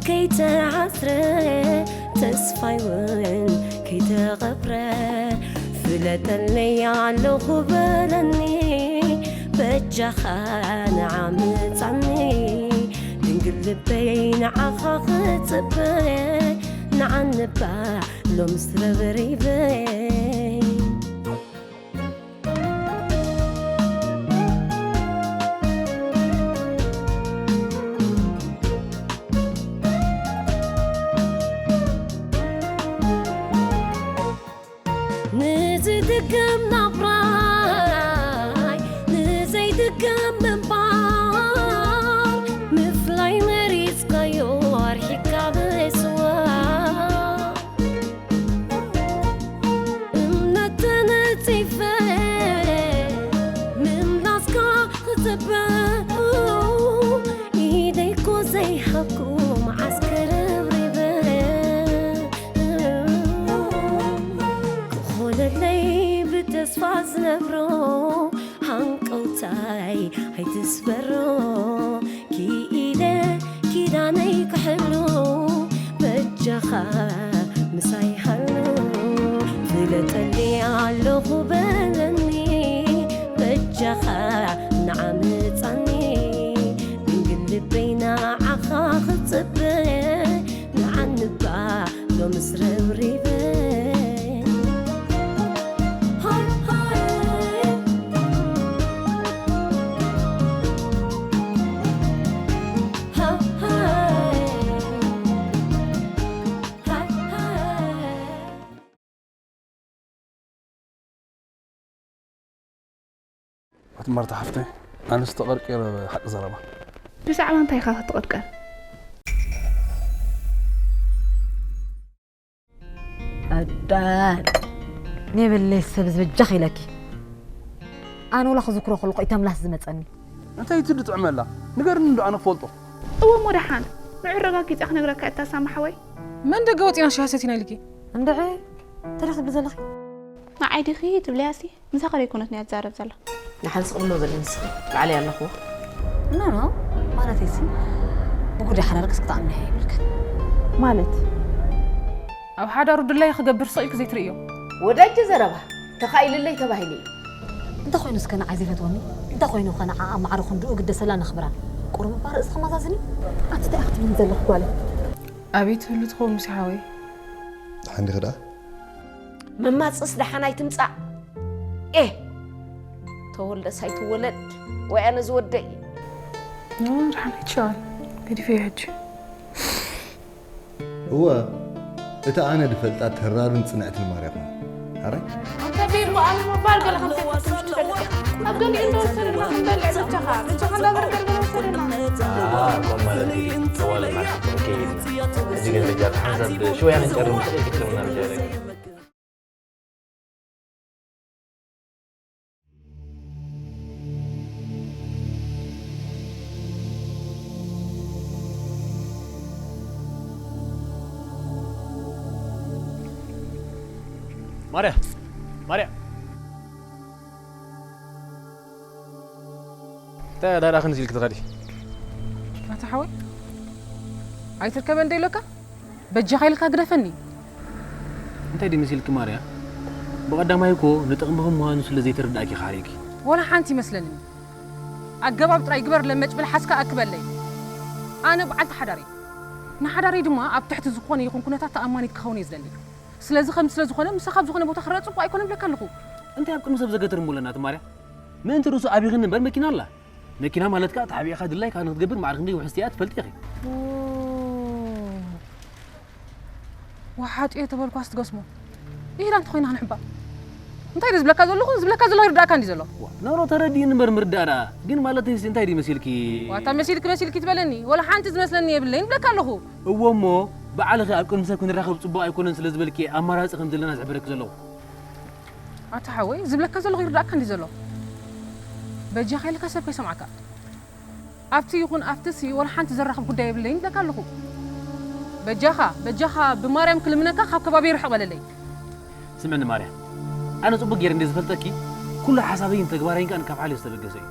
ከይተዓስረ ተስፋይ እውን ከይተቐብረ ፍለጠለይ ኣለኹ በለኒ በጃኻ ንዓ ምጻኒ ድንግል ልበይ ንዓኻ ክጽበ ንዓንባ ሎምስ ረብሪበይ ንዝድገም ናብራይ ንዘይድገም ምንባር ምፍላይ መሪጽካዮ ኣርሒካ ብስዋ እምነት ተነጺፈ ምምላስካ ክጽበ ኢደይኮ ዘይሃብኩ መዓስ ከረብሪበ ክኾነለይ ብተስፋ ዝነብሮ ሃንቀውታይ ኣይትስበሮ ክኢለ ኪዳነይ ክሕሉ በጃኻ ምሳይ ሃሉ ፍለጠኒ ኣለኹ በለኒ በጃኻ ንዓምፃኒ ድንግል ልበይ ንዓኻ ክፅበ ንዓንባ ሎምስ ረብሪበ ኣቲ ማርታ ሓፍተይ፣ ኣነስ ተቐርቂረ ሓቂ ዘረባ። ብዛዕባ እንታይ ኢኻ ክትቕርቀር? ኣዳል፣ ኔበለይ ሰብ ዝበጃኽ ኢለኪ። ኣነ ወላ ክዝክሮ ከለኹ እዩ ተምላስ ዝመጸኒ። እንታይ እቲ ድጥዕመላ? ንገርኒ እንዶ ኣነ ክፈልጦ። እወ እሞ ደሓን፣ ንዑ ረጋጊጸ ክነግረካ እታ ሳሚ ሓወይ። መን ደገ ወጺና ሻሂ ሰቲና ኢልኪ? እንድዒ፣ እንታይ ዲኺ ትብሊ ዘለኺ? ንዓይ ዲኺ ትብልያሲ? ምሳኺ ደይኮነትን እያ ትዛረብ ዘላ። ንሓንስ ቅብሎ ዘለኒ ንስኺ ባዕለይ ኣለኹ። ኖ፣ ኖ፣ ማለተይሲ ብጉዳይ ሓዳርክስ ክትኣምንያ የብልክን። ማለት? ኣብ ሓዳሩ ድላዩ ክገብር ስቕ ኢልኪ ዘይትርእዮ? ወዳጀ ዘረባ፣ ተኻኢልለይ ተባሂሉ እዩ። እንታይ ኮይኑ እስከ ንዓይ ዘይፈትወኒ? እንታይ ኮይኑ ኸ ንዓ ኣብ ማዕረ ክንድኡ ግደሰላ ነኽብራ? ቁሩብ እባ ርእስኺ መዛዝኒ። ኣቲ እንታይ ኢኺ ትብልኒ ዘለኺ ጓለይ? ኣበይ ትህሉ ትኸውን ሙሴ ሓወይ? ደሓን ዲኺ ደኣ? መማጽእስ ደሓን ኣይትምጻእ። ኤህ! ተወልደስ ኣይትወለድ። ወይ ኣነ ዝወደይ። ኖ፣ ደሓን ኣይትሸወን። ገዲፈዮ ሕጂ። እወ፣ እታ ኣነ ዝፈልጣ ተራርን ጽንዕትን ማርያ ኾነ። ኣራይ? ኣንተ ቢል ወኣለ ምባል ገለ ከም ዘይፈቱ ምሽ ትፈልጥ። ኣብ ገሊኡ እንዶ ወሰድና ክንበልዕ ብቻኻ፣ ብቻኻ እንዳ በርገር ገለ ወሰድና። ኣሃ፣ እኮ ማለት እዩ። ጠዋለ ማርያ፣ ኦኬ፣ ኢልና። እዚ ግን በጃ ተሓንሳብ ሽወያ ክንጨርም ትኽእል ክትለውና ብጃ። ማርያ፣ ማርያ። እንታይ ኣዳዳ ክንዚ ኢልክ ትኸዲ? ኣታ ሓወይ፣ ኣይትርከበን ዶ ኢለካ? በጃኻ ኢልካ ግደፈኒ። እንታይ ድዩ መሲልኪ ማርያ? ብቐዳማይ እኮ ንጥቕምኺ ምዃኑ ስለ ዘይተረዳእኪ ኢኻ ሓሪቕኪ። ወላ ሓንቲ ይመስለኒ። ኣገባብ ጥራይ ግበር ለመጭ ብል ሓዝካ ኣክበለይ። ኣነ በዓልቲ ሓዳር እየ። ንሓዳረይ ድማ ኣብ ትሕቲ ዝኾነ ይኹን ኩነታት ተኣማኒት ክኸውን እየ ዝደሊ። ስለዚ ከም ስለ ዝኾነ ምሳኻ ኣብ ዝኾነ ቦታ ክረኣ ጽቡቕ ኣይኮነን እብለካ ኣለኹ። እንታይ ኣብ ቅድሚ ሰብ ዘገትር እሞ ኣለና እቲ ማርያ? ምእንቲ ርእሱ ኣቢኽኒ እምበር መኪና ኣላ። መኪና ማለት ከኣ ተሓቢእኻ ድላይካ ንክትገብር ማዕረ ክንደይ ውሕስቲ እያ ትፈልጢ ኢኺ። ኦ፣ ወሓጡ እየ ተበልኳስ ትገስሞ። ይሄዳ እንተኾይና ክንሕባ። እንታይ ድዩ ዝብለካ ዘለኹ? ዝብለካ ዘለኹ ይርዳእካ እንዲ ዘሎ። ዋ፣ ኖሮ ተረዲእኒ እምበር ምርዳእ ደኣ። ግን ማለተይሲ እንታይ ድዩ መሲልኪ? ዋታ መሲልኪ መሲልኪ ትበለኒ? ወላ ሓንቲ ዝመስለኒ የብለይን እብለካ ኣለኹ። እወ እሞ፣ ባዕልኺ ኣብ ቅድሚ ሰብ ክንራኸብ ጽቡቕ ኣይኮነን ስለ ዝበልኪ ኣማራጺ ከም ዘለና ዝሕብረኪ ዘለኹ። ኣታ ሓወይ፣ ዝብለካ ዘለኹ ይርዳእካ እንዲ ዘሎ? በጃኻ ኢልካ ሰብ ከይሰምዓካ። ኣብቲ ይኹን ኣብትሲ ወላ ሓንቲ ዘራኽብ ጉዳይ የብለይን እብለካ ኣለኹ። በጃኻ፣ በጃኻ ብማርያም ክልምነካ ካብ ከባቢ ርሕቕ በለለይ። ስምዕኒ ማርያ፣ ኣነ ጽቡቕ ገይረ እንደ ዝፈልጠኪ፣ ኩሉ ሓሳበይን ተግባረይን ከኣ ካብ ሓልዮት ዝተበገሰ እዩ።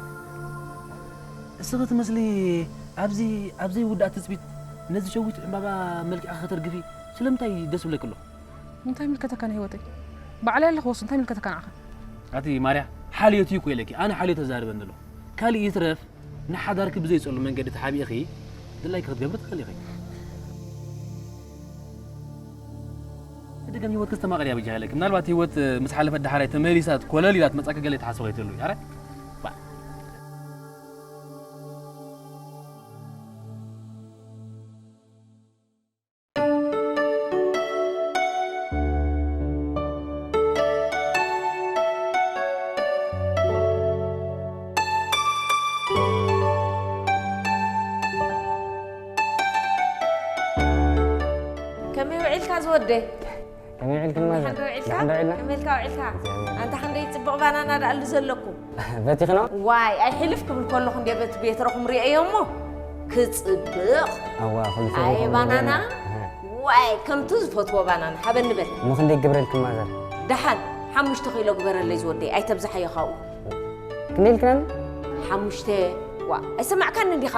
እስኺ ትመስሊ ኣብዚ፣ ኣብ ዘይውዳእ ትጽቢት ነዚ ሸዊት ዕምባባ መልክዕ ከተርግፊ ስለምንታይ ደስ ብለኪ ኣሎ? እንታይ ምልከተካ ንህይወተይ? ባዕለይ ኣለኹ ወሱ እንታይ ምልከተካ ንዓኻ? ኣቲ ማርያ፣ ሓልዮት እዩ እኮ ኢለኪ። ኣነ ሓልዮት ተዛርበን ዘሎ። ካልእ ይትረፍ፣ ንሓዳርኪ ብዘይጸሉ መንገዲ ተሓቢእኺ ድላይኪ ክትገብሪ ትኽእሊ ኢኺ። ደገም ህይወትኪ ዝተማቐል እያ በጃ ኢለኪ። ምናልባት ህይወት ምስ ሓለፈት ዳሕራይ ተመሊሳ ኮለል ኢላ ትመጻኪ ገለ ትሓስቦ ከይትህሉ እዩ። ኣረ? ባ- ከመይ ውዒልካ ዝወደ? ከመይ ውዒልክን ማዘር? ደሓን ዶ ውዒልካ? ደሓን ዶ ውዒልና? ከመይ ኢልካ ውዒልካ? እግዚኣብሔር። ኣንታ ክንደይ ጽቡቕ ባናና ደኣሉ ዘለኩም። በቲኽኖ? ዋይ፣ ኣይሕልፍ ክብል ከለኹ እንደ በቲ ቤትረኹም ሪኤዮ እሞ ክጽብቕ። ኣዋ፣ ኩሉ ሰብ ኣይ ይኸውን ባናና። ይብለና። ኣሃ። ዋይ፣ ከምቱ ዝፈትዎ ባናና። ሃበኒ በል። እሞ ክንደይ ክገብረልክን ማዘር? ደሓን፣ ሓሙሽተ ኪሎ ግበረለይ ዝወደይ፣ ኣይተብዝሓዮ ካብኡ። ክንደይ ኢልክናኒ? ሓሙሽተ። ዋ፣ ኣይሰማዕካኒ እንዲኻ?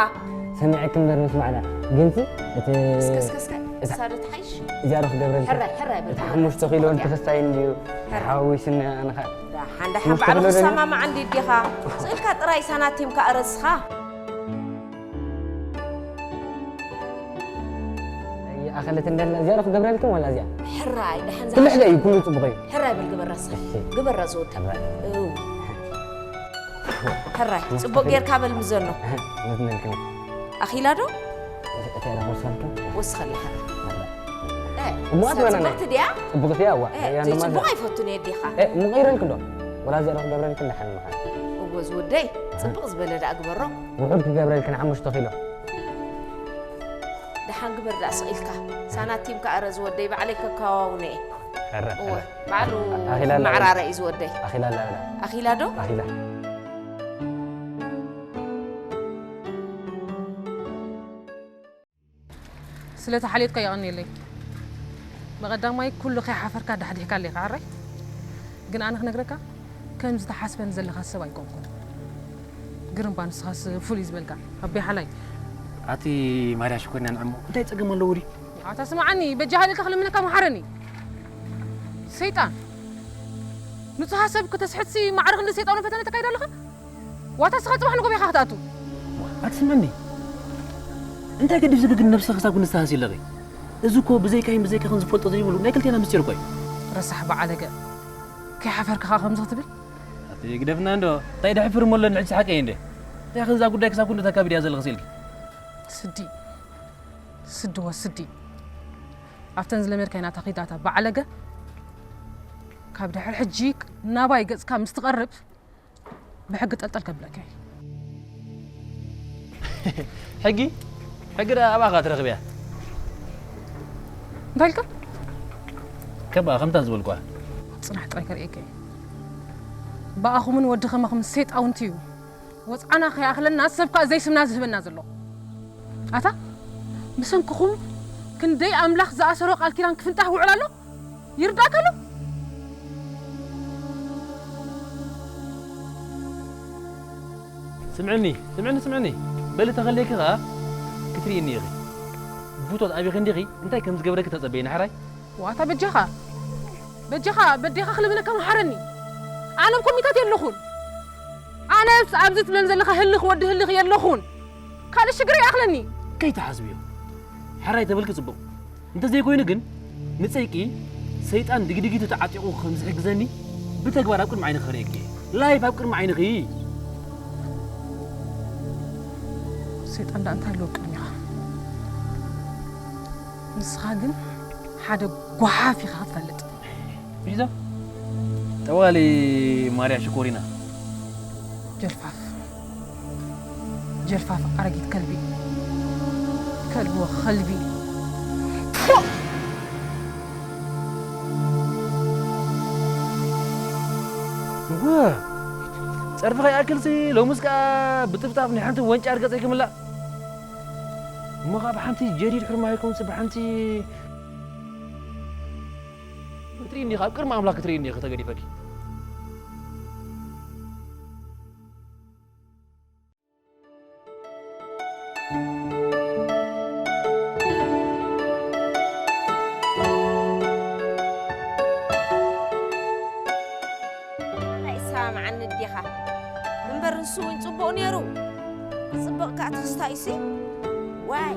ሰሚዐኪ እምበር ምስማዕና። ግንሲ እቲ እስከ፣ እስከ፣ እስከ። እዛ እሳ ዶ ትሓይሽ? እዚኣ ዶ ክገብረልኪ? ሕራይ፣ ሕራይ በል። እቲ ሓሙሽተ ኪሎ እንተ ክሳይ እንድዩ። ሕራይ። ሓዊስኒ ኣነ ኸኣ። ደሓን፣ ደሓን ሓሙሽተ ባዕሉ ኪሎ ደልዩ? ክሰማማዕ እንዲ ዲኻ? ስእልካ ጥራይ ሳናቲምካ እረስኻ። ኣኸለት እንደለ እዚኣ ዶ ክገብረልክን ወላ እዚኣ? ሕራይ፣ ደሓን ኩሉ ዝሓ- ሕደ እዩ፣ ኩሉ ጽቡቕ እዩ። ሕራይ በል ግበራ እስኻ። እሺ። ግበራ ዝወዲ። ሕራይ። እው። ሕራይ፣ ጽቡቕ ጌርካ በል ምዘኖ። መዝነልክን። ኣኺላ ዶ? እታ ኢላ ክወስኸልክን? ወስኸላ ሕራይ። ሕራይ። እ፣ እሞ እሳ ኣትበላና። ጽብቕቲ ድያ? ጽቡቕቲ እያ፣ እዋ። እ፣ ያ ድማ ዘይጽቡቕ ዘ- ኣይፈቱን እየ ዲኻ? እ፣ እሞ ቀይረልክን ዶ? ወላ እዚኣ ዶ ክገብረልክን ደሓን ምዃን። እወ ዝወደይ፣ ጽብቕ ዝበለ ደኣ ግበሮ። ውሑድ ክገብረልክን ሓሙሽተ ኪሎ። ደሓን ግበር ደኣ ስቕ ኢልካ። ሳናቲም ከኣ ረ ዝወደይ ባዕለይ ከከዋውነ እየ። ሕረ፣ እወ፣ ሕረ። ባዕሉ ኣኺላ ኣላ። መዓራረ እዩ ዝወደይ። ኣኺላ ኣላ፣ ኣላ። ኣኺላ ዶ? ኣኺላ። ስለቲ ሓልዮትካ የቐንየለይ። ብቐዳማይ ኩሉ ከይሓፈርካ ዳሕዲሕካ ኣለኻ፣ ሕራይ? ግን ኣነ ክነግረካ፣ ከም ዝተሓስበኒ ዘለኻ ሰብ ኣይኮንኩን። ግርምባ ንስኻስ ፍሉይ ዝበልካ፣ ኣቦይ ሓላይ። ኣቲ ማርያ ሽኮርና ንዕሞ፣ እንታይ ጸገም ኣለዎ ድዩ? ኣታ ስምዓኒ፣ በጃኻ ኢልካ ክልምነካ መሓረኒ። ሰይጣን። ንጹሃ ሰብ ከተስሕትሲ ማዕረ ክንዲ ሰይጣን ፈተነ ተካይዳ ኣለኻ? ዋታ ንስኻ ጽባሕ ንጎቦ ኢኻ ክትኣቱ። ኣቲ ስምዕኒ። እንታይ ገዲፍኪ ግን ነብስኺ ክሳብ ክንዲ ዝተሃስዪ ኣለኺ? እዚ እኮ ብዘይካይን ብዘይካኽን ዝፈልጦ ዘይብሉ ናይ ክልቴና ምስጢር እኮ እዩ። ረሳሕ በዓለገ። ከይሓፈርካ ኸኣ ከምዚ ክትብል? ኣቲ ግደፍና እንዶ። እንታይ ደሕፍር እሞ ኣሎ ንዕጂ ሓቀይ እንደ። እንታይ ኸ እዛ ጉዳይ ክሳብ ክንዲ ተካቢድያ ዘለኺ ስኢልኪ? ስዲ። ስዲ ወስዲ። ኣብተን ዝለመድካይ ናታ ኺዳታ በዓለገ። ካብ ድሕሪ ሕጂ ናባይ ገጽካ ምስ ትቐርብ ብሕጊ ጠልጠል ከብለካ እየ። ሕጊ? ሕጊ ደኣ ኣብኣ ኸኣ ትረኽብያ። እንታይ ኢልካ? ከብኣ ከምታ ዝበልኳ። ጽናሕ ጥራይ ከርእየካ እየ። ብኣኹምን ወዲ ኸማኹምን ሰይጣውንቲ እዩ። ወጽዓና ከይኣኽለና ሰብ ከኣ ዘይስምና ዝህበና ዘሎ። ኣታ ብሰንክኹም ክንደይ ኣምላኽ ዝኣሰሮ ቃል ኪዳን ክፍንጣሕ ውዕል ኣሎ? ይርዳእካ ኣሎ? ስምዕኒ፣ ስምዕኒ፣ ስምዕኒ። በሊ ተኸልየኪ ኸኣ ክትርእይኒ ኢኺ። ብቶት ኣቢኺ እንዲኺ እንታይ ከም ዝገብረኪ ተጸበዪ ንሕራይ። ዋታ በጃኻ፣ በጃኻ በዴኻ ክልምነካ መሓረኒ። ኣነ ኣብ ኮሚታት የለኹን። ኣነ ኣብዚ ትብለን ዘለኻ ህልኽ ወዲ ህልኽ የለኹን። ካልእ ሽግር ይኣኽለኒ። ከይትሓስብዮ። ሕራይ ተበልኪ ጽቡቕ። እንተዘይኮይኑ ግን፣ ንጸይቂ ሰይጣን ድግዲጊቱ ተዓጢቑ ከም ዝሕግዘኒ ብተግባር ኣብ ቅድሚ ዓይንኺ ከርእየኪ እየ። ላይፍ ኣብ ቅድሚ ዓይንኺ። ሰይጣን ደኣ እንታይ ኣለዎ ቅድሚኻ? ንስኻ ግን ሓደ ጓሓፍ ኢኻ ክትፈልጥ። ሒዞ ጠዋሊ ማርያ ሽኮሪና። ጀልፋፍ። ጀልፋፍ ኣረጊት ከልቢ። ከልቢ ወኸልቢ። ፎእ! እወ፣ ጸርፊ ከይኣክልሲ ሎምስ ከኣ ብጥፍጣፍ ናይ ሓንቲ ወንጫር ገጸይ ክምላእ። እሞ ከኣ ብሓንቲ ጀዲድ ሕርማ ይከውንሲ ብሓንቲ ክትርእይኒ ኢኻ፣ ኣብ ቅድሚ ኣምላኽ ክትርእይኒ ኢኺ ተገዲፈኪ። ንሱ እውን ጽቡቕ ነይሩ። ጽቡቕ ከኣ ትኽስታይሲ። ዋይ።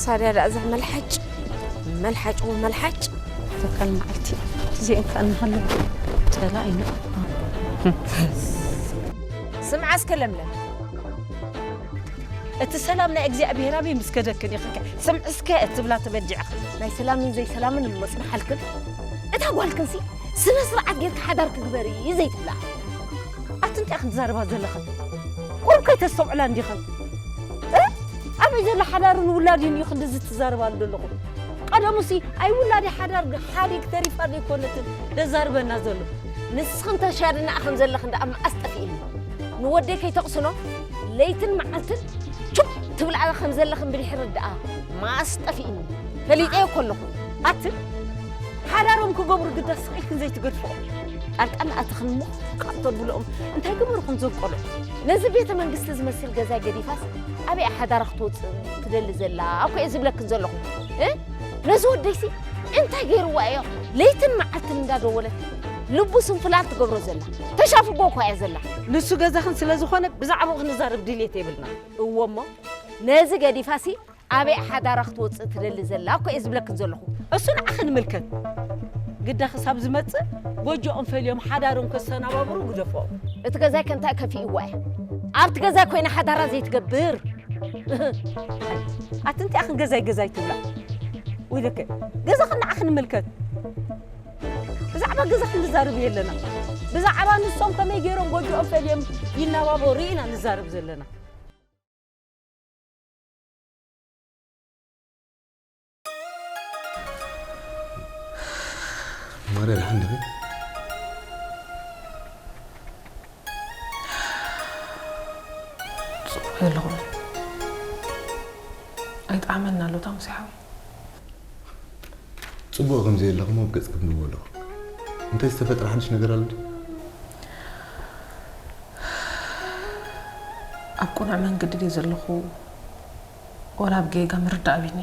ሳርያ ደኣ እዛ መልሓጭ፣ መልሓጭ ወመልሓጭ። ተካል መዓልቲ እዚአን ከኣ እናሃለዋ ጸላኢና። ስምዓ እስከ ለምለም፣ እቲ ሰላም ናይ እግዚኣብሔር ኣበይ ምስ ከደክን ኢኽከ ስምዒ እስከ እትብላ ተበዲዕኻ። ናይ ሰላምን ዘይሰላምን እሞ ጽንሓልክን። እታ ጓልክንሲ ስነ ስርዓት ጌርካ ሓዳር ክግበር እዩ ዘይትብላ። ኣቲ እንታይ ኢኽን ትዛረባ ዘለኽን? ቁሩብ ከይተስተውዕላ እንዲኽን? እ? ኣበይ ዘሎ ሓዳርን ውላድን እዩ ክንድዚ ትዛረባሉ ዘለኹም? ቀደሙሲ ኣይ ውላዲ ሓዳር ሓዲግ ተሪፋ ዘይኮነትን ደዛርበና ዘሎ። ንስኽን ተሻድና ከም ዘለኽን ደኣ መዓስ ጠፊእኒ? ንወደይ ከይተቕስኖ ለይትን መዓልትን ቹፕ ትብልኣ ከም ዘለኽን ብድሕሪ ደኣ መዓስ ጠፊእኒ? ፈሊጠዮ እኮ ኣለኹ። ኣትን ሓዳሮም ክገብሩ ግዳ ስቕ ኢልክን ዘይትገድፍኦም። ጣልቃ እናኣተኽን እሞ ካብ ተብልኦም እንታይ ገበርኹም ዘንቆሎ? ነዚ ቤተ መንግስቲ ዝመስል ገዛ ገዲፋስ ኣበይ ሓዳራ ክትወፅእ ትደሊ ዘላ እኮ እየ ዝብለክን ዘለኹ። እ? ነዚ ወደይሲ እንታይ ገይርዋ እዮ? ለይትን መዓልትን እንዳደወለት ልቡ ስንፍላል ትገብሮ ዘላ። ተሻፍጎ እኮ እያ ዘላ። ንሱ ገዛኽን ስለ ዝኾነ ብዛዕባኡ ክንዛረብ ድልየት የብልና። እዎ እሞ ነዚ ገዲፋሲ ኣበይ ሓዳራ ክትወፅእ ትደሊ ዘላ እኮ እየ ዝብለክን ዘለኹ። እሱ ንዓኽን ምልከት። ግዳ ክሳብ ዝመፅእ ጎጆኦም ፈልዮም ሓዳሮም ከሰናባብሩ ግደፎም። እቲ ገዛይ ከንታይ ከፊእዋ እያ? ኣብቲ ገዛይ ኮይና ሓዳራ ዘይትገብር። ኣቲ እንታይ ኣኽን ገዛይ ገዛይ ትብላ? ወይለከ ገዛኽን ንዓኽን ምልከት። ብዛዕባ ገዛኽን ንዛረብ የለና። ብዛዕባ ንሶም ከመይ ገይሮም ጎጆኦም ፈልዮም ይናባበሩ ኢና ንዛረብ ዘለና። ማርያ፣ ደሓን ዲኺ? ጽቡቕ የለኹን። ኣይጠዓመን ኣሎ እታ ሙሴ ሓወይ። ጽቡቕ ከም ዘየለኹም ኣብ ገጽ ክንብቦ ኣለኹ። እንታይ ዝተፈጥረ ሓድሽ ነገር ኣሎ ድዩ? ኣብ ቅኑዕ መንገዲ ድየ ዘለኹ? ዋላ ኣብ ጌጋ ምርዳእ ኣቢኒ።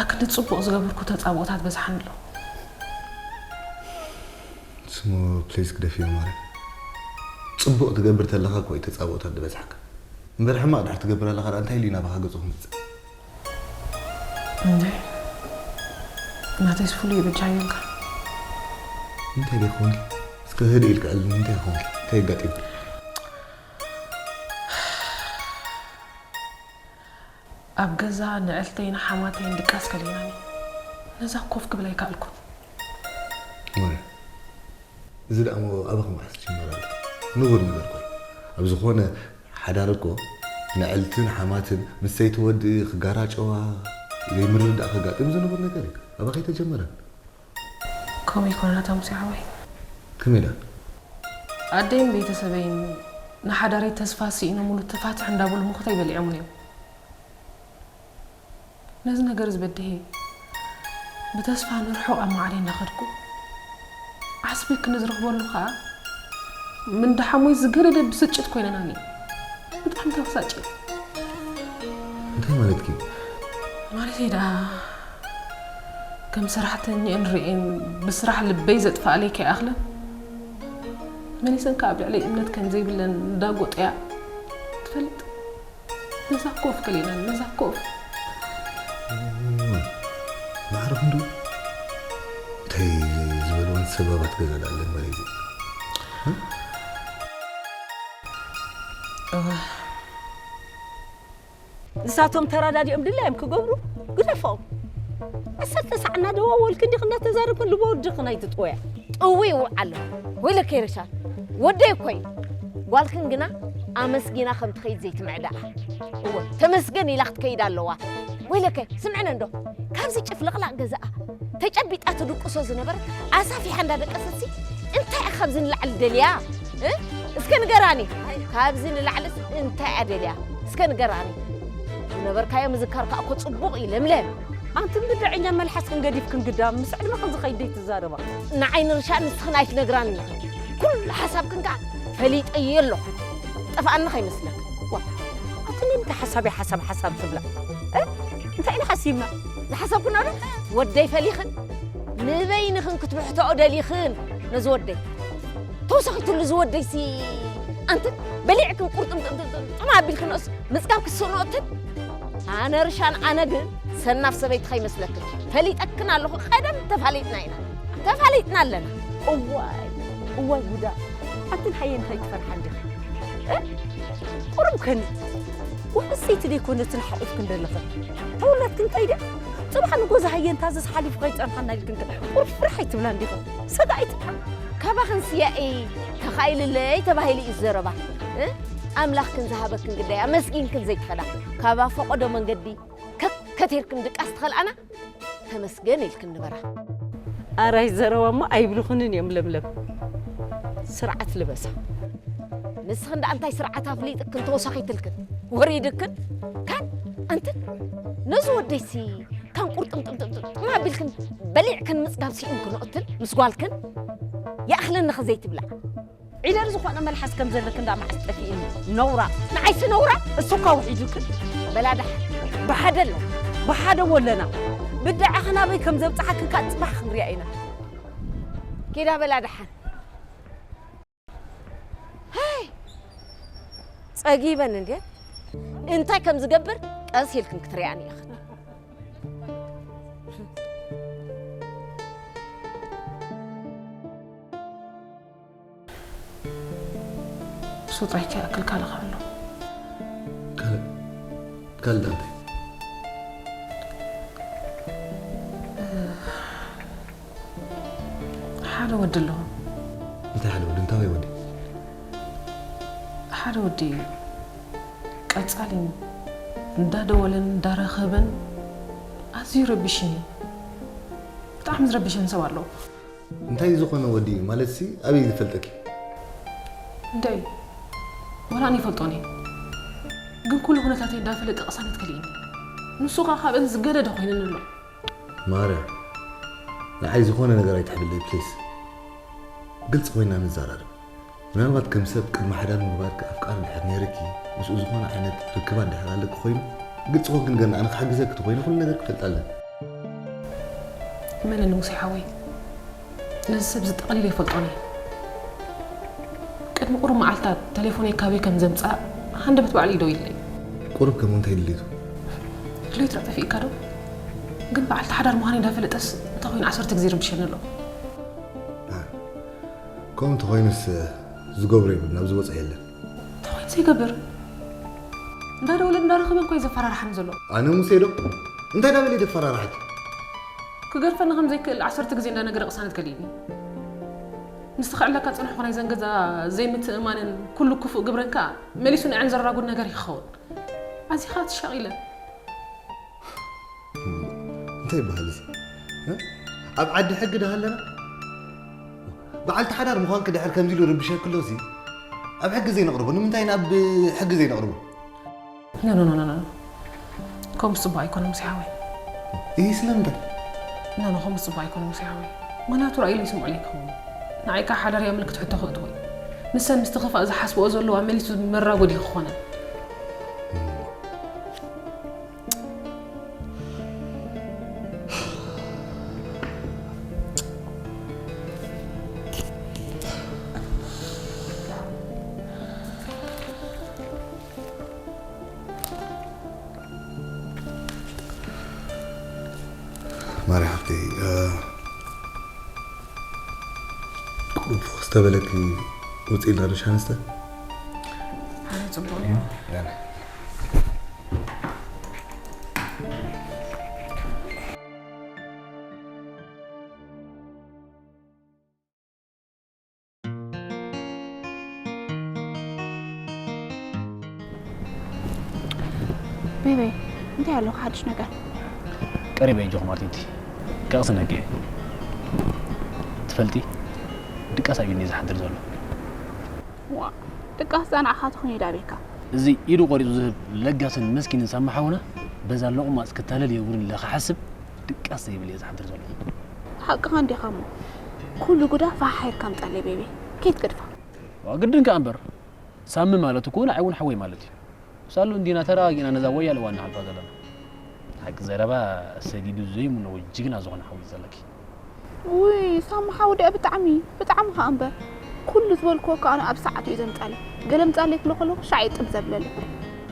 ኣክንዲ ጽቡቕ ዝገበርኩ ተጻብኦታት በዝሓኒ ኣሎ። ስሙ ፕሊዝ ግደፍዮ ማርያም። ጽቡቕ ትገብር ተለኻ እኮ እዩ ተጻብኦታት ዝበዝሓካ። እምበር ሕማቕ ድሕር ትገብር ኣለኻ ደኣ እንታይ ኢሉ እዩ ናባኻ ገጹ ክመጽእ? እንዴ ናተይስ ፍሉይ እዩ በጃ ይብልካ። እንታይ ደይ ክኾንኪ? እስከ ህድእ ኢልኪ ዕልልኒ እንታይ ይኾንኪ? እንታይ ኣጋጢሙ? ኣብ ገዛ ንዕልተይን ሓማተይን ድቃስ ከሊእናኒ ነዛ ኮፍ ክብል ኣይከኣልኩን። ማርያም፣ እዚ ደኣ እሞ ኣበኺ መዓስ ዝጅመር ኣሎ? ንቡር ነገር እኮ እዩ። ኣብ ዝኾነ ሓዳር እኮ ንዕልትን ሓማትን ምስ ሰይቲ ወዲ ክጋራጨዋ፣ ዘይምርድዳእ ከጋጥም እዚ ንቡር ነገር እዩ። ኣበኺ ኣይተጀመረን። ከምኡ ኣይኮነን ኣታ ሙሴ ሓወይ። ከመይ ደኣ? ኣደይን ቤተሰበይን ንሓዳረይ ተስፋ ስኢኖምሉ ተፋትሕ እንዳበሉ ሙኽተይ በሊዖምኒ እዮም። ነዚ ነገር እዚ በዲሀ ብተስፋ ንርሑቕ ኣብ ማዕረ እናኸድኩ ዓስቢ ክንዝረኽበሉ ከዓ ምንዳሓሙይ ዝገደደ ብስጭት ኮይነናኒ። ብጣዕሚ ተበሳጭ። እንታይ ማለትኪ? ማለተይ ደኣ ከም ሰራሕተኝአን ርእየን ብስራሕ ልበይ ዘጥፍኣለይ ከይኣኽለን መሊሰን ከዓ ኣብ ልዕለይ እምነት ከም ዘይብለን እንዳጎጠያ ትፈልጥ። ነዛ ኮፍ ከሊለን ነዛ ኮፍ ማዕረ ክንዱ እንታይ ዝበልወን ሰባባት ገዛ ዳለን መሬዚ ንሳቶም ተራዳዲኦም ድላዮም ክገብሩ ግደፎም። ዓሰርተ ሳዕ እናደዋወልክ እንዲኽ እናተዛረብክን ልቦ ወድኽን ኣይትጥወያ። ጥዊ ይውዓሎ ወይለከ ይረሻ ወደይ እኮ እዩ ጓልክን ግና ኣመስጊና ከም ትኸይድ ዘይትምዕዳኣ። እወ፣ ተመስገን ኢላ ክትከይድ ኣለዋ። ወይለከ፣ ስምዕነ እንዶ፣ ካብዚ ጭፍልቕላቕ ገዛኣ ተጨቢጣ ትድቅሶ ዝነበረት ኣሳፊሓ እንዳደቀሰትሲ፣ እንታይ እያ ካብዚ ንላዕሊ ደልያ? እ? እስከ ንገራኒ፣ ካብዚ ንላዕልስ እንታይ እያ ደልያ? እስከ ንገራኒ። ዝነበርካዮ ምዝካር ከኣ እኮ ጽቡቕ እዩ፣ ለምለም። ኣንቲ ብድዐኛ መልሓስክን ገዲፍክን ግዳ ምስ ዕድመኽን ዝኸይድ ደይትዛረባ። ንዓይ ንርሻ ንስኽን ኣይትነግራኒ ኢኽን። ኩሉ ሓሳብክን ከኣ ፈሊጠዮ ኣለኹ። ጠፍኣኒ ከይመስለክ። ዋ፣ ኣቲ ንምንታይ ሓሳብ ሓሳብ ሓሳብ ትብላ? እ? እንታይ ኢና ሓሲብና? ዝሓሰብክና ዶ? ወደይ ፈሊኽን ንበይንኽን ክትብሕትኦ ደሊኽን ነዚ ወደይ። ተወሳኺትሉ ዝወደይሲ ኣንትን በሊዕክን ቁርጥምጥምጥም ኣቢልክንስ ምጽጋብ ክስእኖ እትን ኣነ ርሻን ኣነ ግን ሰናፍ ሰበይቲ ከይመስለክን ፈሊጠክን ኣለኹ። ቀደም ተፋሊጥና ኢና፣ ተፋሊጥና ኣለና። እዋይ እዋይ ጉዳ ኣትን ሓየ እንታይ ትፈርሓ እንዲኻ እ? ቁሩብ ከኒ ወንሰይቲ ደይኮነትን ሓቑፍክን ዘለኽን ተወላድክን እንታይ ድያ ጽባሕ ንጎዛ ሃየ እንታዘዝ ሓሊፉ ከይጸንሓና ኢልክን ከ ቁሩብ ፍርሕ ኣይትብላ እንዲኻ ሰጋኢት ካባኽን ስያኤ ተኻኢልለይ ተባሂሉ እዩ ዘረባ። እ? ኣምላኽክን ዝሃበክን ግዳይ ኣመስጊንክን ዘይትኸዳ ካባ ፈቐዶ መንገዲ ከከቴርክን ድቃስ ትኸልኣና ተመስገን ኢልክን ንበራ። ኣራይ ዘረባማ ኣይብልኹንን እዮም ለምለም። ስርዓት ልበሳ። ንስኽን ደኣ እንታይ ስርዓት ኣፍሊጥክን ተወሳኺትልክን ወሪድክን ካን ኣንትን ነዚ ወደይሲ ካን ቁርጥምጥምጥምጥም ኣቢልክን በሊዕክን ምጽጋብ ስኢንክን እትን ምስ ጓልክን ይኣኽለኒ ኸ ዘይትብላ። ዒደር ዝኾነ መልሓስ ከም ዘለክ እንዳ መዓስ ጠፊእኒ ነውራ። ንዓይሲ ነውራ እሱ እኳ ውሒዱክን በላ ደሓን ብሓደ ኣሎ ብሓደ ወለና ብድዓኺ ናበይ ከም ዘብጽሓክን ካን ጽባሕ ክንሪኣ ኢና። ኪዳ በላ ደሓን። ሃይ ጸጊበን እንዴ እንታይ ከም ዝገብር ቀስ ኢልክን ክትሪኣኒ ኢኽን። እሱ ጥራይ ከይኣክል ካልእ ከ ኣሎ? ካልእ ካልእ ዳንታይ? ሓደ ወዲ ኣለዎ። እንታይ ሓደ ወዲ? እንታይ ወዲ? ሓደ ወዲ እዩ። ቀጻሊ እንዳደወለን እንዳረኸበን ኣዝዩ ረቢሽኒ። ብጣዕሚ ዝረብሸን ሰብ ኣለዎ። እንታይ ዝኾነ ወዲ እዩ ማለትሲ ኣበይ ዝፈልጠኪ? እንታይ ዋላ ኣነ ይፈልጦን እየ። ግን ኩሉ ኩነታተይ እንዳፈለጠ ቅሳነት ከሊእኒ። ንሱ ኸኣ ካብአን ዝገደደ ኮይኑኒ ኣሎ። ማርያ ንዓይ ዝኾነ ነገር ኣይትሕብለይ ፕሊስ። ግልፂ ኮይና ንዘራረብ። ምናልባት ከም ሰብ ቅድሚ ሓዳር ምግባርኪ ኣፍቃሪ እንድሕር ነይርኪ ምስኡ ዝኾነ ዓይነት ርክባ እንድሕር ኣለኪ ኮይኑ ግልፂ ኮንክን ገና ኣነ ክሕግዘኪ ተኮይነ ኩሉ ነገር ክፈልጥ ኣለኒ። እመነኒ ሙሴ ሓወይ ነዚ ሰብ እዚ ጠቕሊለ ይፈልጦን እየ። ቅድሚ ቁሩብ መዓልታት ተሌፎነይ ካበይ ከም ዘምጽኣ ሃንደበት ባዕሉ እዩ ደዊሉለይ። ቁሩብ ከም እንታይ ድሌቱ? ድሌቱ ደኣ ጠፊእካ ዶ? ግን በዓልቲ ሓዳር ምዃነይ እንዳፈለጠስ እንታይ ኮይኑ ዓሰርተ ግዜ ይርብሸኒ ኣሎ። ከምኡ እንተኾይኑስ ዝገብሮ የብሉን፣ ናብ ዝበጽሖ የለን። እንታይ ኮይኑ ዘይገብር? እንዳደወለ እንዳረኸበ እኮ እዩ ዘፈራርሓኒ ዘሎ። ኣነ ሙሴ ዶ? እንታይ እንዳበለ እዩ ዘፈራርሓኪ? ክገድፈኒ ከም ዘይክእል ዓሰርተ ግዜ እንዳነገረ ቅሳነት ከሊእኒ። ምስቲ ክዕለካ ዝጸንሕኩ ናይ ዘን ገዛ ዘይምትእምማንን ኩሉ ክፉእ ግብረን ከኣ መሊሱ ንዐን ዘራጉድ ነገር እዩ ክኸውን። ኣዚኻ ትሻቒለ። እንታይ ይበሃል እዚ? እ? ኣብ ዓዲ ሕጊ ዶ ኣለና? በዓልቲ ሓዳር ምዃንኪ ድሕር ከምዚ ኢሉ ርብሸኪ ኣሎ እዚ ኣብ ሕጊ ዘይነቕርቦ ንምንታይ ናብ ሕጊ ዘይነቕርቦ? ኖ ኖ ኖ ኖ ኖ። ከምኡ ጽቡቕ ኣይኮነን ሙሴ ሓወይ። ይህ ስለምንታይ? ኖ ኖ ከምኡ ጽቡቕ ኣይኮነን ሙሴ ሓወይ። ምኽንያቱ ራእዩ ይስምዑ ለይ ክኸውን። ንዓይ ከኣ ሓዳር እያ ምልክት ሕቶ ክእትዎ እዩ። ንሰን ምስቲ ክፋእ ዝሓስብኦ ዘለዋ መሊሱ መራጎዲ ክኾነን። ማርያ ሓፍተይ ቁሩብ ፎክስ ተበለኪ ውፅእ ኢልና ዶ ሻንስተ? ኣነ ፅቡቅ እዩ። ቤቤ፣ እንታይ ኣለካ ሓድሽ ነገር? ቀሪበ እጆኹ ማርቲቲ፣ ከቕስነኪ እየ። ትፈልጢ፣ ድቃስ ኣብ ኢድኒ ዝሓድር ዘሎ። ዋ፣ ድቃስ ዛንዓኻ ትኹን ኢዳ ቤካ። እዚ ኢዱ ቆሪጹ ዝህብ ለጋስን መስኪንን ሳማ ሓውና፣ በዛ ሎቕማጽ ክታለል የብሉን ኢለ ክሓስብ ድቃስ ዘይብል እየ ዝሓድር ዘሎ። ሓቅኻ እንዲኻ እሞ፣ ኩሉ ጉዳ ፋሕ ኢልካ ምጻለይ ቤቤ። ኬት ገድፋ። ዋ፣ ግድን ከኣ እምበር፣ ሳሚ ማለት እኮ ንዓይ እውን ሓወይ ማለት እዩ። ሳሉ እንዲና ተረጋጊእና ነዛ ወያለ ዋና ሓልፋ ዘለና። ሓቂ ዘረባ ሰዲዱ ዘይምነው ጅግና ዝኾነ ሓዊ ዘለኪ። ውይ፣ ሳሚ ሓው ደኣ ብጣዕሚ፣ ብጣዕሚ ከኣ እምበር። ኩሉ ዝበልክዎ ከኣ ኣብ ሰዓቱ እዩ ዘምጻለይ። ገለ ምጻለይ ክብሎ ከለኹ ሻዕ እዩ ጥብ ዘብለለይ።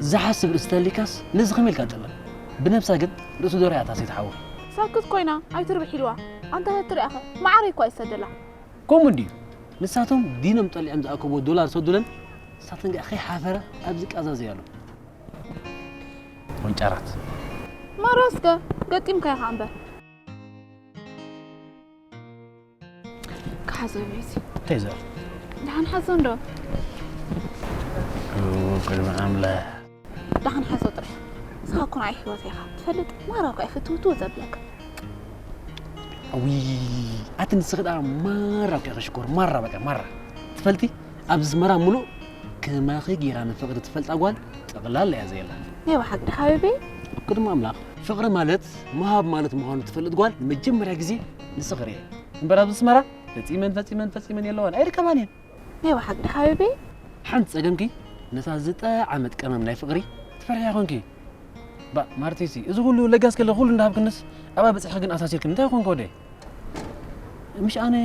ዝሓስብ ርእሲ ተሊካስ ነዚ ከመይ ኢልካ ትጥልም? ብነብሳ ግን ርእሱ ዶ ርኣያታ ሰይቲ ሓወይ? ሰክት ኮይና ኣይትርብሕ ኢልዋ። ኣንታ ተትሪኣኸ መዓረይ እኳ ይሰደላ። ከምኡ እንድዩ። ንሳቶም ዲኖም ጠሊዖም ዝኣከብዎ ዶላር ሰዱለን፣ ንሳተን ገኣ ከይሓፈራ ኣብዚ ቃዛዘያሉ። ወንጫራት። ማራስከ ገጢምካ ኢኻ እምበር። ክሓዞ ቤዚ። እንታይ ዘር? ደሓን ሓዞ እንዶ። ቅድሚ ኣምላኽ። ደሓን ሓዞ ጥራሕ። ንስኻ እኮ ንዓይ ህይወት ኢኻ። ትፈልጥ ማራ እኳ እየ ፍትውትው ዘብለካ። እዊ ኣቲ ንስኺ ደኣ ማራ እኮ ኢኺ ሽኮር። ማራ በቃ ማራ። ትፈልጢ ኣብዚ ኣስመራ ምሉእ ከማኺ ጌራ ንፍቕሪ ትፈልጣ ጓል ጠቕላላ እያ ዘየላ። ናይ ብሓቂ ዲኻ ሓቢበይ? ቅድሚ ኣምላኽ ፍቕሪ ማለት ምሃብ ማለት ምዃኑ ትፈልጥ ጓል ንመጀመርያ ግዜ ንስኺ ርእየ። እምበር ኣብዚ ኣስመራ ፈጺመን ፈጺመን ፈጺመን የለዋን ኣይርከባን እየን። ናይ ብሓቂ ዲኻ ሓቢበይ? ሓንቲ ጸገምኪ ነታ ዝጠዓመት ቀመም ናይ ፍቕሪ ትፈርሕያ ኾንኪ። ባ ማርቲሲ እዚ ኩሉ ለጋስ ከለ ኩሉ እንዳሃብክንስ ኣብኣ በጺሕኪ ግን ኣሳሲርክን እንታይ ኾንኪ ወደይ? ምሽ ኣነ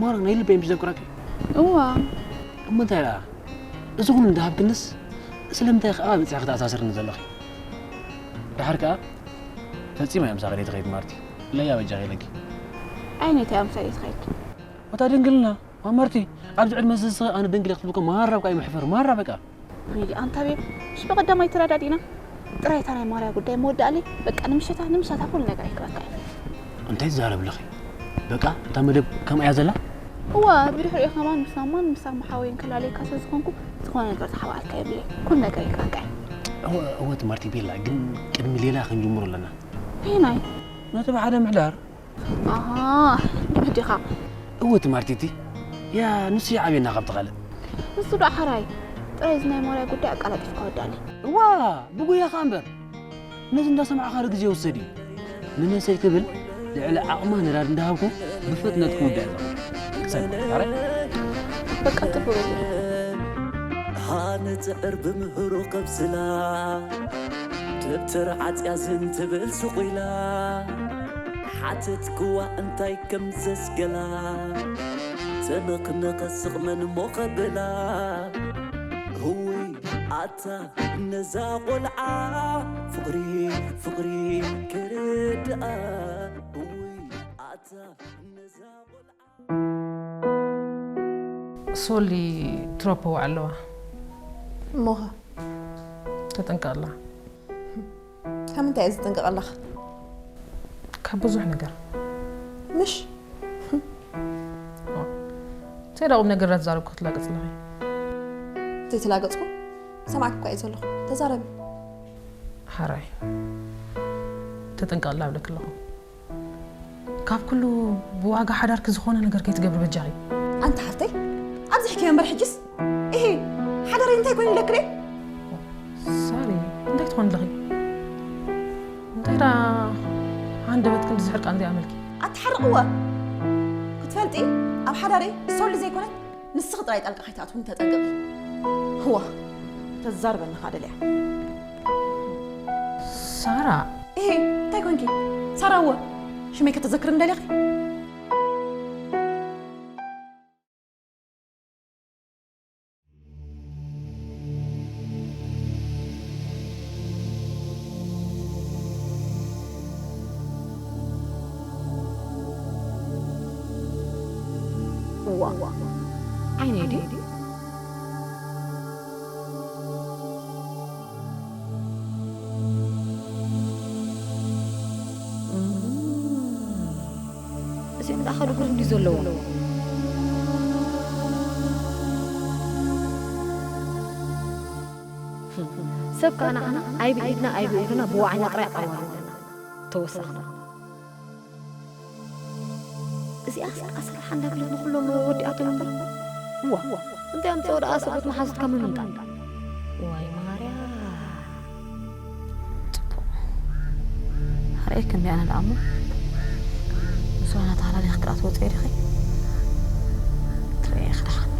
ማራ ናይ ልበይ ምሽ ዘፍቅረኪ። እዋ። እሞ እንታይ ደኣ እዚ ኩሉ እንዳሃብክንስ ስለምንታይ ከኣ በጺሕኪ ተኣሳስርኒ ዘለኺ? ደሓር ከኣ ፈጺማ እያ ምሳኺ ደይትኸይድ ማርቲ። ለያ በጃኺ ኢለኪ። ዓይነይ እንታይ እያ ምሳይ ደይትኸይድ? ወታ ድንግልና ማመርቲ ኣብዚ ዕድመ እዚ ኣነ ድንግል ክትብልኮ ማራ ብቃ ይምሕፈር ማራ በቃ። ዊሊ ኣንታ ቤብ፣ እሺ በቀዳማይ ተረዳዲና። ጥራይ እታ ናይ ማርያ ጉዳይ መወዳእለይ። በቃ ንምሸታ ንምሸታ ኩሉ ነገር ኣይክበካ እዩ። እንታይ ትዛረቢ ኣለኺ? በቃ እታ መደብ ከምኣ እያ ዘላ? እዋ ብድሕሪኡ ከማን ምስ ማማን ምስ ኣማ ሓወይን ከላለየካ ስለ ዝኾንኩ ዝኾነ ነገር ዝሓባኣልካ የብለይ። ኩሉ ነገር ይክበካ እዩ። እወ እወ ትማርቲ ቤላ ግን ቅድሚ ሌላ ክንጅምሮ ኣለና። ኣየናይ? ነቲ ብሓደ ምሕዳር። ኣሃ ንግዲ ኢኻ። እወ ትማርቲ እቲ ያ ንሱ ይዓብየና ካብቲ ካልእ። ንሱ ዶ ሓራይ ጥራይ እዚ ናይ ማርያ ጉዳይ ኣቀላጢፍካ ወዳለይ። እዋ ብጉያኻ እምበር ነዚ እንዳሰማዕኻ ዶ ግዜ ይውሰድ እዩ። ንመሰይ ክብል ልዕሊ ዓቕማ ነዳዲ እንዳሃብኩ ብፍጥነት ክውዳእ እየ ዘኽእል። ክሰምዕ ሓራይ። በቃ ጽቡቕ እዩ። ሃንጽዕር ብምህሩ ከብስላ ደብተር ዓጽያ ዝን ትብል ስቑ ኢላ ሓተትክዋ እንታይ ከም ዘስገላ ተነኽነኸ ስቕ መን እሞ ኸብላ እውይ ኣታ ነዛ ቖልዓ ፍቕሪ ፍቕሪ ክርድኣ እውይ ኣታ ነዛ ቖልዓ ሶሊ ትሮፖ ኣለዋ እሞኸ ተጠንቀቕላ ካብ ምንታይ እየ ዝጥንቀቐላኻ ካብ ብዙሕ ነገር ምሽ እንታይ ዳ ቁም ነገር እንዳተዛረብኩ ክትላገጽ ኣለኺ ዘይተላገጽኩ ሰማዕኪ እኳ እየ ዘለኹ ተዛረቢ ሓራይ ተጠንቀቕላ እብለኪ ኣለኹ ካብ ኩሉ ብዋጋ ሓዳርኪ ዝኾነ ነገር ከይትገብሪ በጃኺ ኣንታ ሓፍተይ ኣብዚሕክዮ እምበር ሕጅስ እሂ ሓዳረይ እንታይ ኮይኑ ኢለክሬ ሳሪ እንታይ ትኾኒ ኣለኺ እንታይ ዳ ሃንደበት ክንዲ ዝሕርቃ እንዲኣ መልኪ ኣትሓርቕወ ክትፈልጢ ኣብ ሓዳረይ ሰሉ ዘይኮነት ንስኺ ጥራይ ጣልቃ ከይትኣትውኒ ተጠንቀቂ። ህዋ ተዛርበኒ ኻደልያ ሳራ እሄ እንታይ ኮንኪ ሳራ እወ ሽመይ ከተዘክርኒ ደሊኺ እዋ ዓይነይ ድዩ እዚኦም ደኣ ካልእ ጉድ እንድዩ ዘለዎም። ሰብ ከኣ ንዓና ኣይብኢድና ኣይብእግርና ብዋዒና ጥራይ ኣዋርደና ተወሳኽና። እዚኣስ ኣስርሓ እንዳበለት ንኹሎም ወዲኣቶም እምበር። እዋ፣ እንታይ ኣምፅኦ ደኣ ሰብኡት መሓዙትካ ምምንጣል? ዋይ ማርያ። ጽቡቕ። ኣርእየኪ እንዲ ኣነ ደኣ እሞ። ምስ ዋና ተሃላሊኺ ክኣ ትወጽኢ ዲኺ? ትርእየ ኢኺ ደሓን።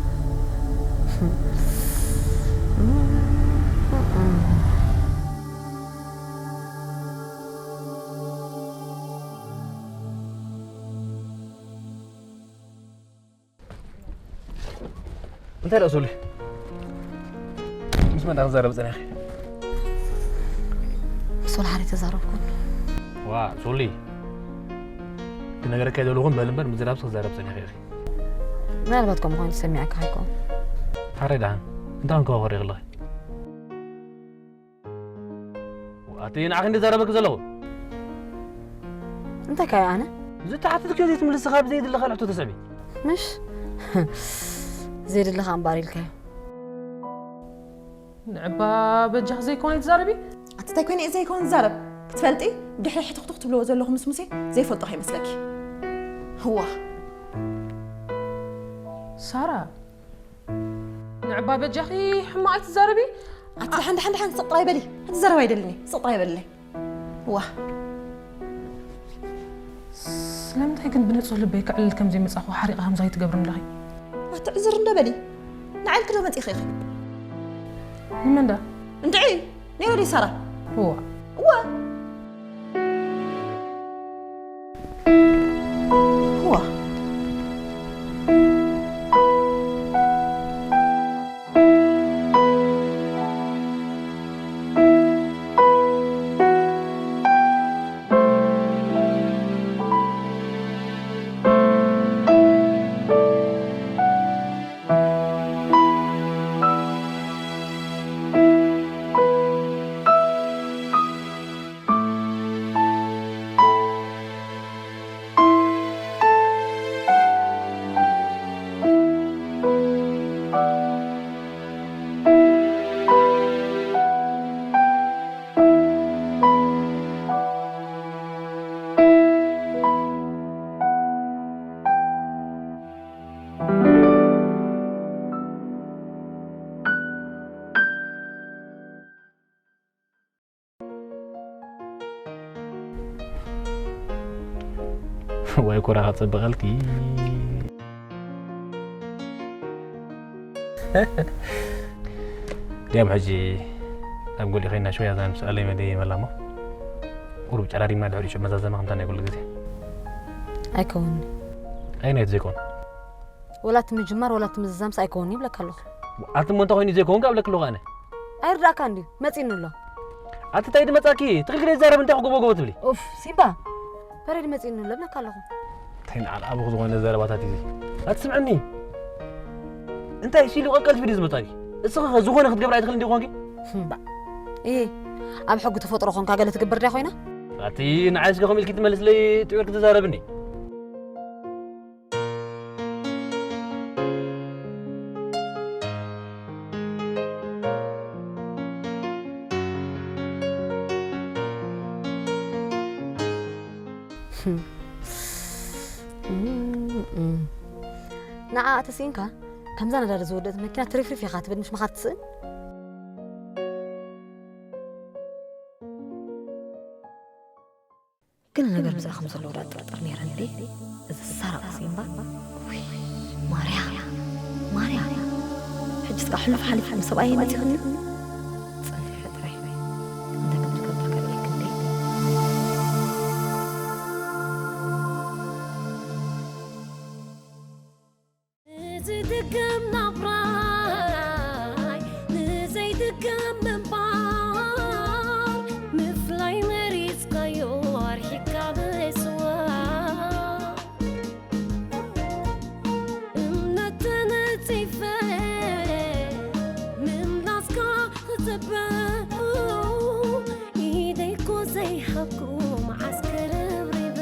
እንታይ ደኣ ሶሊ? ምስ መን ደኣ ክዛረብ ጸኒሐ? ምስ ወልሓሪ ተዛረብኩ። ዋ፣ ሶሊ። ክነገረካ ኣይደለኹን በል እምበር፣ ምዝራብስ ክዛረብ ጸኒሐ ኢኺ። ምናልባት ከምኡ ኮይኑ ሰሚዐካ ኣይኮን። ሓራይ ደሓን። እንታይ ኮንካ ክሪኢ ከለኺ? ኣቲ ንዓኺ እንደ ዘረበኪ ዘለኹ። እንታይ ካዩ ኣነ? ዝተሓተትክዮ ዘይትምልሲ ካብ ዘይድለኻ ሕቶ ተስዕቢ። ምሽ? ዘይድለኻ እምበኣር ኢልካዮ። ንዕባ በጃኺ ዘይኮነ ትዛረቢ? ኣቲ እንታይ ኮይነ እየ ዘይኮን ዝዛረብ? ክትፈልጢ፣ ድሕሪ ሕትኽትኽ ትብልዎ ዘለኹም ምስ ሙሴ ዘይፈልጦ ከይመስለኪ። ህዋ። ሳራ፣ ንዕባ በጃኺ ሕማቕ ኣይትዛረቢ። ኣቲ ደሓን፣ ደሓን፣ ደሓን፣ ስቕ ጥራይ በሊ። ሓንቲ ዘረባ ኣይደልን እየ። ስቕ ጥራይ በልለይ። ዋ። ስለምንታይ ግን ብንጹህ ልበይ ክዕልል ከም ዘይመጻኹ ሓሪቐ ከምዚ ኣይትገብርን ኣለኺ? ኣቲ ዕዝር እንደ በሊ። ንዓይ ኢልኪ ዶ መጺኺ ኢኺ? ንመን ደኣ? እንድዒ፣ ነይ ወዲ ሳራ። እዋ። እዋ። እዋ። ወይ ኮራ ከጸብቐልኪ። ድያም ሕጂ ኣብ ጎሊ ኸይና ሸውያ ዛን ምስ ኣለይ መደይ መላሞ። ቁሩብ ጨራሪምና ድሕሪ ሽዑ መዛዘማ ከምታ ናይ ኩሉ ግዜ። ኣይከውንኒ። ኣይናየት ዘይኮን። ወላ እቲ ምጅማር ወላ እቲ ምዝዛምስ ኣይከውንኒ ይብለካ ኣለኹ። ኣቲ እሞ እንታይ ኮይኑ ዘይከውን ካብ ለክሎ ኣነ? ኣይርዳእካ እንድዩ፣ መጺእኒ ኣሎ። ኣቲ እንታይ ድመጻኪ? ትኽክል ይዛረብ እንታይ ክጎቦ ጎቦ ትብሊ? ኡፍ፣ ሲምባ። በረድ መጺእኒ ኣሎ ብለካ ኣለኹ። እንታይ ንዓል ኣበኹ ዝኾነ ዘረባታት እዩ እዚ? ኣቲ ስምዕኒ። እንታይ ሲሉ ቀልቀል ትብሊ ዝመጻኪ? እስኺ ኸ ዝኾነ ክትገብሪ ኣይትኽእሊ እንዲኹ ኮንኪ? ህምባ። እየ፣ ኣብ ሕጊ ተፈጥሮ ኾንካ ገለ ትግበር ድያ ኮይና? ኣቲ ንዓይ እስኪ ከምኡ ኢልኪ ትመልስለይ ጥዑር ክትዛረብኒ? ንዓኣ ተስኢንካ፣ ከምዛ ነዳዲ ዝወደት መኪና ትሪፍሪፍ ኢኻ ትብል፣ ምሽ ምኻድ ትስእን? ግን ነገር ብዛዕባ ከም ዘለዎ ዳ ጥርጥር ነይረኒ ድየ? እዚ ሳራ ቁሲምባ። ውይ፣ ማርያ፣ ማርያ። ሕጅስ ከኣ ሕሉፍ ሓሊፉ ምስ ሰብኣየይ መጺኹኒ? ጸኒሐ ጥራይ እንታይ ከም ዝገብር ከርእየኪ እንዴ? ንዝድገም ናብራይ ንዘይድገም ምንባር ምፍላይ መሪጽካዮ ኣርሒቕካ ምጽዋር እምነት ተነጺፈ ምምላስካ ክጽበ ኢደይኮ ዘይሃብኩ መዓስ ክርብርበ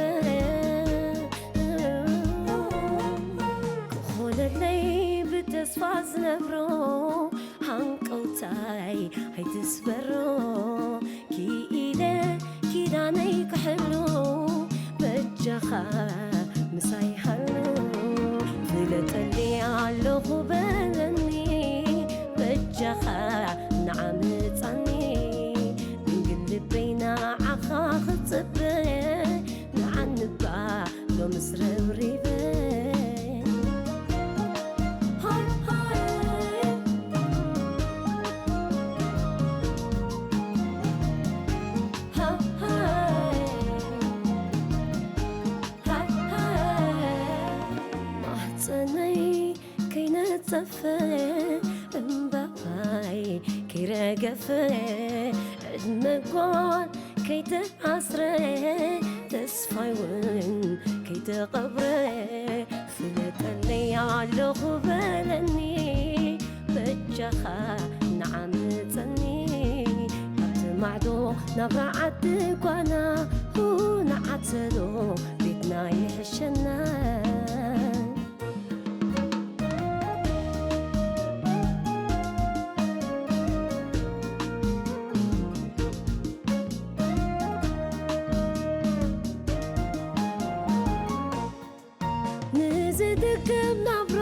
ክኾነለይ ብተስፋ ዝነብሮ ሃንቀውታ ኣይ ኣይትስበሮ ክኢለ ኪዳነይ ክሕሉ በጃኻ ምሳይ ሃሉ ፍለጠኒ ኣለኹ በለኒ በጃኻ ንዓምፃኒ ድንግል ልበይ ንዓኻ ክፅበ ንዓንባ ሎምስ ረብሪበ ሃይ ሃይ ሃይ ሃይ ሃይ ሃይ ማህፀነይ ከይነፀፈ እምባይ ከይረገፈ ዕድመ ጓል ከይተኣስረ ተስፋይ እውን ከይተቐብረ ፍለጠለይ ኣለኹ በለኒ በጃኻ ንዓምፀኒ ኣብቲ ማዕዶ ናብራ ዓዲ ጓና ንዓተሎ ቤትና ይሕሸና ንዝድግም ናብራ